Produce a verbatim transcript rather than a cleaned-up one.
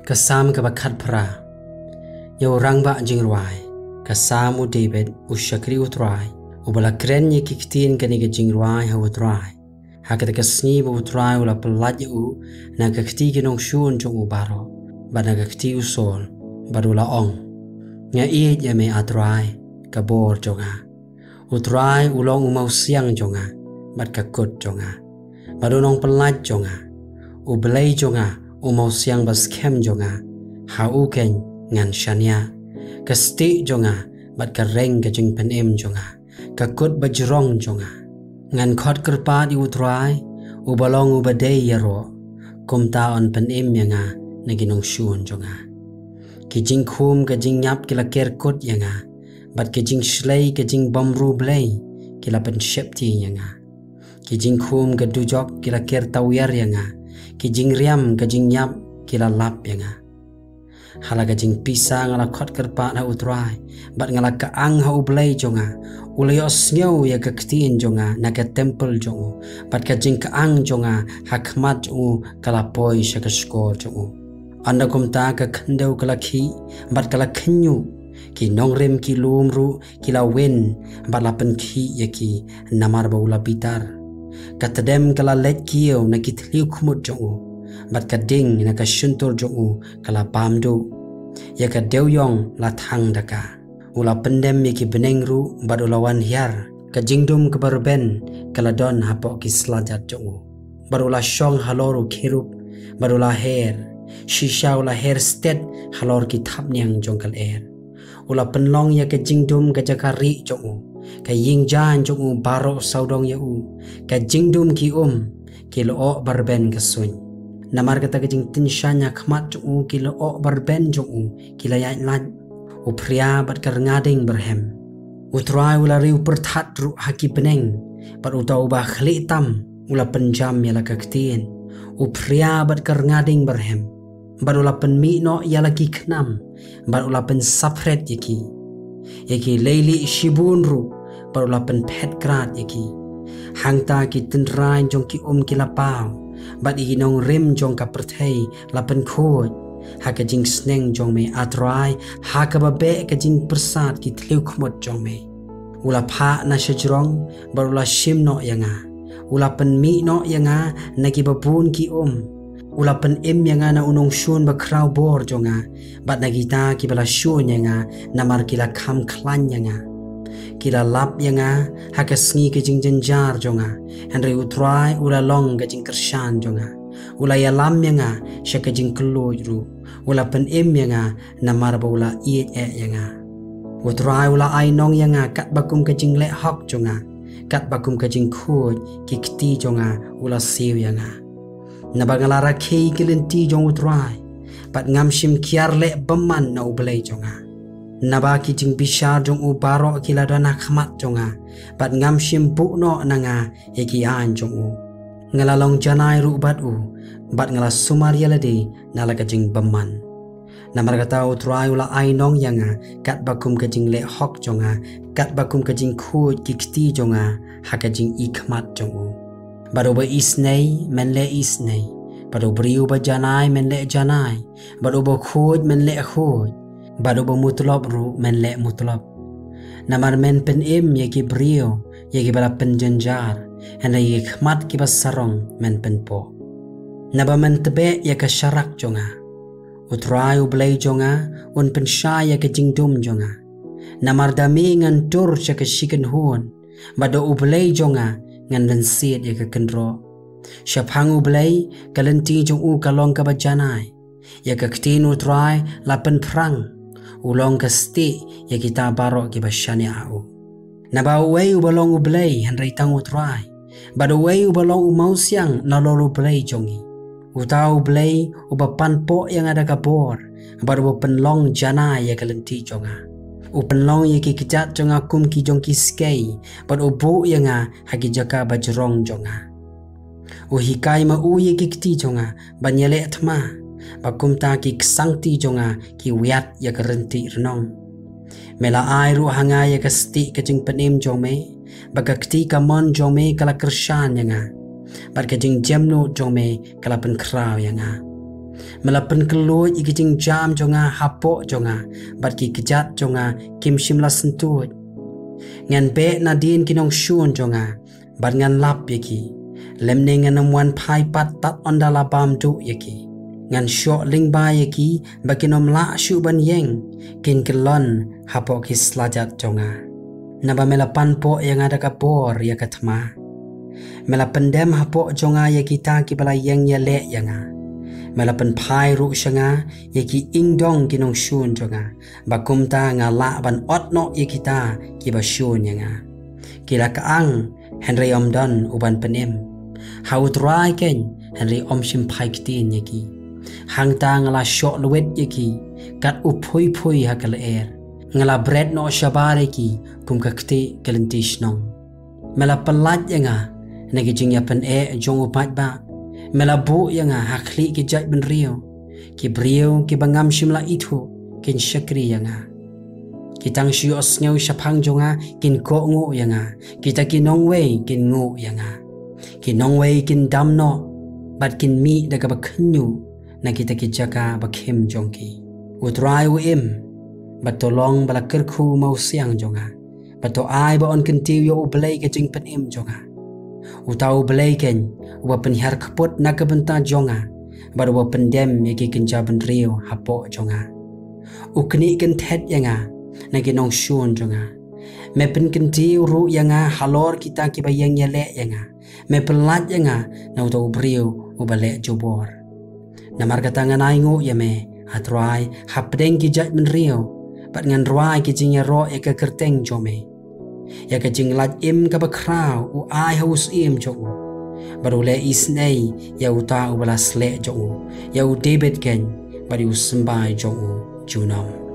Ka Salm kaba khatphra. Ïa u rangbah jingrwai. Ka Salm u David, u shakri U Trai, uba la kren ïa ki ktien kane ka jingrwai ha U Trai, ha kata ka sngi ba U Trai u la pyllait ïa u na ka kti ki nongshun jong u baroh, bad na ka kti u Saul, bad u la ong: Nga ïeit ïa me, A Trai, ka bor jong nga. U Trai u long u mawsiang jong nga, bad ka kut jong nga, bad u nongpyllait jong nga. U Blei jong nga, u mawsiang ba skhem jong nga, ha u keiñ ngan shaniah. Ka stieh jong nga, bad ka reng ka jingpynim jong nga, ka kut bajrong jong nga. Ngan khot kyrpad ïa U Trai, uba long uba dei ïaroh, kumta un pynim ïa nga na ki nongshun jong nga. Ki jingkhum ka jingïap ki la ker kut ïa nga, bad ki jingshlei ka jingbymru Blei ki la pynsheptieng ïa nga. Ki jingkhum ka dujok ki la ker tawiar ïa nga, ki jingriam ka jingïap ki la lap ïa nga. Ha la ka jingpisa nga la khot kyrpad ha U Trai, bad nga la kyang ha U Blei jong nga. U la ïohsngew ïa ka ktien jong nga na ka templ jong u, bad ka jingkyang jong nga ha khmat jong u ka la poi sha ka shkor jong u. Ynda kumta ka khyndew ka la khih, bad ka la khynñiuh. Ki nongrim ki lum ruh ki la win, bad la pynkhih ïa ki, namar ba u la bitar. Ka tdem ka la leit kiew na ki thliew khmut jong u, bad ka ding na ka shyntur jong u ka la bam duh. Ïa ka dewïong la thang da ka. U la pyndem ïa ki bneng ruh, bad u la wan hiar. Ka jingdum kaba rben ka la don hapoh ki slajat jong u, bad u la shong halor u kherub, bad u la her. Shisha u la her stet halor ki thapniang jong ka lyer. U la pynlong ïa ka jingdum ka jaka rieh jong u. Ka ïing jaiñ jong u baroh sawdong ïa u. Ka jingdum ki um ki lyoh ba rben ka suiñ. Namar kata ka jingtyngshaiñ ha khmat jong u, ki lyoh ba rben jong u ki la ïaid lait. U phria bad ka rnga ding barhem. U Trai u la riew pyrthat ruh ha ki bneng, bad uta uba khlieh tam u la pynjam ïa la ka ktien. U phria bad ka rnga ding barhem, bad u la pynmih noh ïa la ki khnam, bad u la pynsaphred ïa ki. Ïa ki leilieh shibun ruh, bad u la pynphet krad ïa ki. Hangta ki tynrai jong ki um ki la paw, bad ïa ki nongrim jong ka pyrthei la pynkhuid. Ha ka jingsneng jong me, A Trai, ha kaba beh ka jingpyrsad ki thliew khmut jong me. U la phah na shajrong, bad u la shim noh ïa nga. U la pynmih noh ïa nga na kiba bun ki um. U la pynim ïa nga na u nongshun bakhraw bor jong nga, bad na kita kiba la shun ïa nga, namar ki la kham khlaiñ ïa nga. Ki la lap ïa nga ha ka sngi ka jingjynjar jong nga, hynrei U Trai u la long ka jingkyrshan jong nga. U la ïalam ïa nga sha ka jingkylluid ruh. U la pynim ïa nga namar ba u la ïeit eh ïa nga. U Trai u la ai nong ïa nga katba kum ka jingleh hok jong nga, katba kum ka jingkhuid ki kti jong nga u la siew ïa nga. Naba nga la rakhe ïa ki lynti jong U Trai, bad ngam shym kiar leh bymman na U Blei jong nga. Naba ki jingbishar jong u baroh ki la don ha khmat jong nga, bad ngam shym buh noh na nga ïa ki aiñ jong u. Nga la long janai ruh bad u, bad nga la sumar ïa lade na la ka jingbymman. Namar kata U Trai u la ai nong ïa nga katba kum ka jingleh hok jong nga, katba kum ka jingkhuid ki kti jong nga ha ka jingikhmat jong u. Bad uba isynei men leh isynei, bad u briew uba janai men leh janai, bad uba khuid men leh khuid, bad uba mutlop ruh men leh mutlop. Namar men pynim ïa ki briew ïa kiba la pynjynjar, hynrei ïa ki khmat kiba sarong men pynpoh. Naba men tbeh ïa ka sharak jong nga. U Trai U Blei jong nga un pynshai ïa ka jingdum jong nga. Namar da me ngan tur sha ka shi kynhun, bad da U Blei jong nga ngan lynsied ïa ka kynroh. Shaphang U Blei, ka lynti jong u ka long kaba janai. Ïa ka ktien U Trai la pynphrang. U long ka stieh ïa kita baroh kiba shaniah ha u. Naba uei uba long U Blei hynrei tang U Trai, bad uei uba long u mawsiang nalor U Blei jong ngi? Uta U Blei uba panpoh ïa nga da ka bor, bad uba pynlong janai ïa ka lynti jong nga. U pynlong ïa ki kjat jong nga kum ki jong ki skei, bad u buh ïa nga ha ki jaka bajrong jong nga. U hikai ma u ïa ki kti jong nga ban ïaleh thma, ba kumta ki ksangti jong nga ki wiat ïa ka rynti rnong. Me la ai ruh ha nga ïa ka stieh ka jingpynim jong me, ba ka kti kamon jong me ka la kyrshan ïa nga, bad ka jingjemnud jong me ka la pynkhraw ïa nga. Me la pynkylluid ïa ki jingjam jong nga hapoh jong nga, bad ki kjat jong nga kim shym la syntuid. Ngan beh nadien ki nongshun jong nga, bad ngan lap ïa ki, lymne ngan ym wan phai pat tad ynda la bam duh ïa ki. Ngan shoh lyngba ïa ki ba kin ym lah shuh ban ïeng, kin kyllon hapoh ki slajat jong nga. Naba me la panpoh ïa nga da ka bor ïa ka thma. Me la pyndem hapoh jong nga ïa kita kiba la ïeng ïaleh ïa nga. Me la pynphai ruh sha nga ïa ki ingdong ki nongshun jong nga, ba kumta nga lah ban ot noh ïa kita kiba shun ïa nga. Ki la kyang, hynrei ym don uban pynim ha U Trai keiñ, hynrei ym shym phai ktien ïa ki. Hangta nga la shoh lwit ïa ki kat u phui phui ha ka lyer. Nga la bret noh shabar ïa ki kum ka ktieh ka lynti shnong. Me la pyllait ïa nga na ki jingïapyneh jong u paidbah. Me la buh ïa nga ha khlieh ki jaitbynriew. Ki briew kiba ngam shym la ithuh kin shakri ïa nga. Ki tang shu ïohsngew shaphang jong nga kin kohnguh ïa nga. Kita ki nongwei kin nguh ïa nga. Ki nongwei kin dam noh bad kin mih da kaba khynñiuh na kita ki jaka ba khim jong ki. U Trai u im, bad to long ba la kyrkhu ma u siang jong nga, bad to ai ba yn kyntiew ïa U Blei ka jingpynim jong nga. Uta U Blei keiñ uba pynhiar kput na ka bynta jong nga, bad uba pyndem ïa ki kynja bynriew hapoh jong nga. U knieh kynthet ïa nga na ki nongshun jong nga. Me pynkyntiew ruh ïa nga halor kita kiba ïeng ïaleh ïa nga. Me pyllait ïa nga na uta u briew uba leh jubor. Namar kata ngan ainguh ïa me, A Trai, hapdeng ki jaitbynriew, bad ngan rwai ki jingïaroh ïa ka kyrteng jong me. Ïa ka jinglait im kaba khraw u ai ha u syiem jong u, bad u leh isynei ïa uta uba la sleh jong u, ïa u Dabid keiñ, bad ïa u symbai jong u junom.